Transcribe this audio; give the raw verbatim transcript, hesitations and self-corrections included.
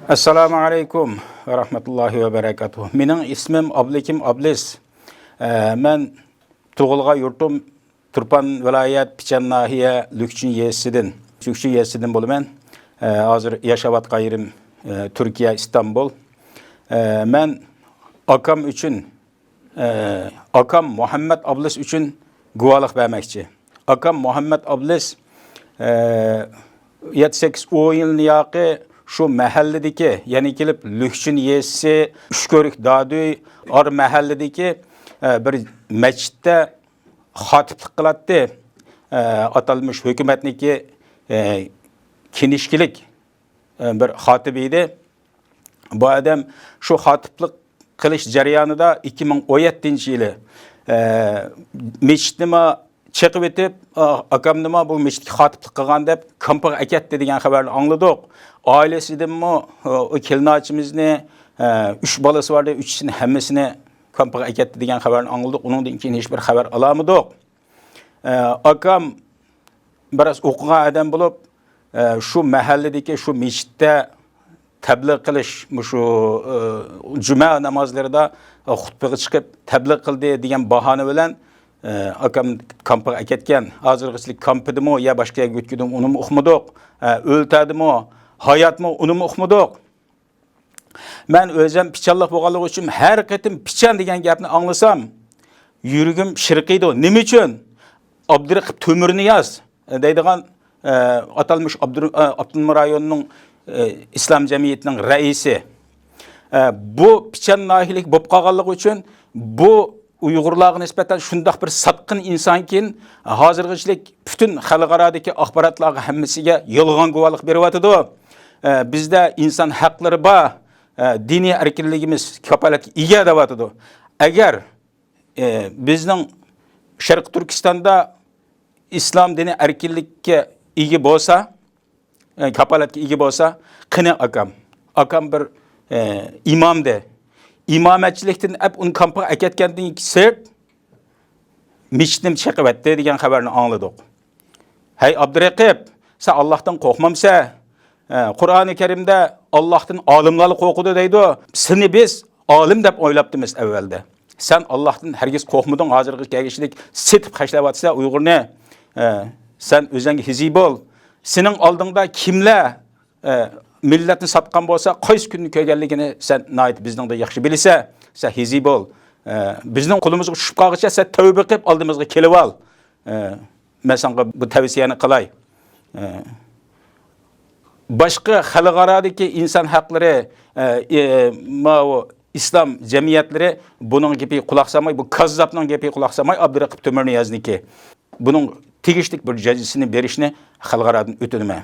ئەسسالامۇ ئەلەيكۇم ۋە رەھمەتۇللاھى ۋە بەرەكاتۇھۇ. مېنىڭ ئىسمىم ئابلىكىم ئابلىس. ئە، مەن تۇغۇلغان يۇرتۇم تۇرپان ۋىلايەت پىچان ناھىيە لۈكچۈن يېزىسىدىن، لۈكچۈن يېزىسىدىن بولىمەن. ئە، ھازىر ياشاۋاتقان يېرىم، ئە، تۈركىيە، ئىستانبۇل. ئە، مەن ئاكام ئۈچۈن ئاكام مۇھەممەد ئابلىس ئۈچۈن گۇۋاھلىق بەرمەكچى. ئاكام مۇھەممەد ئابلىس، ئە، يەتتە سەككىز ئون يىلنى ياقى شۇ مەھەللىدىكى، يەنى كېلىپ لۈكچۈن يېزىسى، ئۈچكۆۋرۈك دادۈي، ئار مەھەللىدىكى، ئە، بىر مەسچىتتە خاتىپلىق قىلاتتى. ئە، ئاتالمىش ھۆكۈمەتنىكى، ئە، كىنىشكىلىك، ئە، بىر خاتىپ ئىدى. بۇ ئادەم شۇ خاتىپلىق قىلىش جەريانىدا ئىككى مىڭ ئون يەتتىنچى يىلى، ئە، مەسچىتنىمۇ چېقىۋېتىپ، ئا-، ئاكامنىمۇ بۇ مەسچىتكە خاتىپلىق قىلغان دەپ كامپىغا ئەكەتتى دېگەن خەۋەرنى ئاڭلىدۇق. ئائىلىسىدىنمۇ، ئۇ كېلىناچىمىزنى، ئە، ئۈچ بالىسى بار ئىدى، ئۈچىسىنى ھەممىسىنى كامپىغا ئەكەتتى دېگەن خەۋەرنى ئاڭلىدۇق. ئۇنىڭدىن كېيىن ھېچبىر خەۋەر ئالالمىدۇق. ئە، ئاكام بىراز ئوقۇغان ئادەم بولۇپ، ئە، شۇ مەھەللىدىكى شۇ مەسچىتتە تەبلىغ قىلىش، مۇشۇ، ئە، جۈمە نامازلىرىدا، ئە، خۇتبىغا چىقىپ تەبلىغ قىلدى دېگەن باھانە بىلەن، ئە، ئاكام كامپىغا ئەكەتكەن. ھازىرغىچىلىك كامپىدىمۇ يا باشقا يەرگە ئۆتكۈزدىمۇ ئۇنىمۇ ئۇقمىدۇق. ئە، ئۆلتۈردىمۇ، ھاياتمۇ ئۇنىمۇ ئۇقمىدۇق. مەن ئۆزۈم پىچانلىق بولغانلىقى ئۈچۈن ھەر قېتىم پىچان دېگەن گەپنى ئاڭلىسام، يۈرىكىم چىرقىيدۇ. نېمە ئۈچۈن؟ ئابدۇرېقىپ تۆمۈرنىياز دەيدىغان، ئە، ئاتالمىش ئابدۇر-، ئە، ئاپتونوم رايوننىڭ، ئە، ئىسلام جەمئىيىتىنىڭ رەئىسى. ئە، بۇ پىچان ناھىيىلىك بولۇپ قالغانلىقى ئۈچۈن بۇ ئۇيغۇرلارغا نىسبەتەن شۇنداق بىر ساتقىن ئىنسانكىن، ھازىرغىچىلىك پۈتۈن خەلقئارادىكى ئاخباراتلارغا ھەممىسىگە يالغان گۇۋاھلىق بېرىۋاتىدۇ. ئە، بىزدە ئىنسان ھەقلىرى بار، ئە، دىنىي ئەركىنلىكىمىز كاپالەتكە ئىگە دەۋاتىدۇ. ئەگەر، ئە، بىزنىڭ شەرقىي تۈركىستاندا ئىسلام دىنى ئەركىنلىككە ئىگە بولسا، ئە، كاپالەتكە ئىگە بولسا، قېنى ئاكام؟ ئاكام بىر، ئە، ئىمامدى. ئىمامەتچىلىكتىن ئەپ ئۇنى كامپىغا ئەكەتكەندىن سىرت، مەسچىتنى چېقىۋەتتى دېگەن خەۋەرنى ئاڭلىدۇق. ھەي، ئابدۇرېقىپ، سەن ئاللاھتىن قورقمامسەن؟ ئە، قۇرئانى كەرىمدە ئاللاھتىن ئالىملارلا قورقىدۇ دەيدۇ. سېنى بىز ئالىم دەپ ئويلاپتىمىز ئەۋۋەلدە. سەن ئاللاھتىن ھەرگىز قورقمىدىڭ، ھازىرغا كەلگۈچىلىك سېتىپ خەجلەۋاتىسەن ئۇيغۇرنى. ئە، سەن ئۆزۈڭگە ھېزى بول. سېنىڭ ئالدىڭدا كىملەر، ئە، مىللەتنى ساتقان بولسا، قايسى كۈننى كۆرگەنلىكىنى سەن ناھايىتى بىزنىڭدىن ياخشى بىلىسەن. سەن ھېزى بول. ئە، بىزنىڭ قولىمىزغا چۈشۈپ قالغۇچە سەن تەۋبە قىلىپ ئالدىمىزغا كېلىۋال. ئە، مەن ساڭا بۇ تەۋسىيەنى قىلاي. ئە، باشقا خەلقئارادىكى ئىنسان ھەقلىرى، ئە، ئە، ماۋۇ ئىسلام جەمئىيەتلىرى بۇنىڭ گېپىگە قۇلاق سالماي، بۇ كاززاپنىڭ گېپىگە قۇلاق سالماي، ئابدۇرېقىپ تۆمۈرنىيازنىڭكى بۇنىڭ تېگىشلىك بىر جازىسىنى بېرىشنى خەلقئارادىن ئۆتۈنىمەن.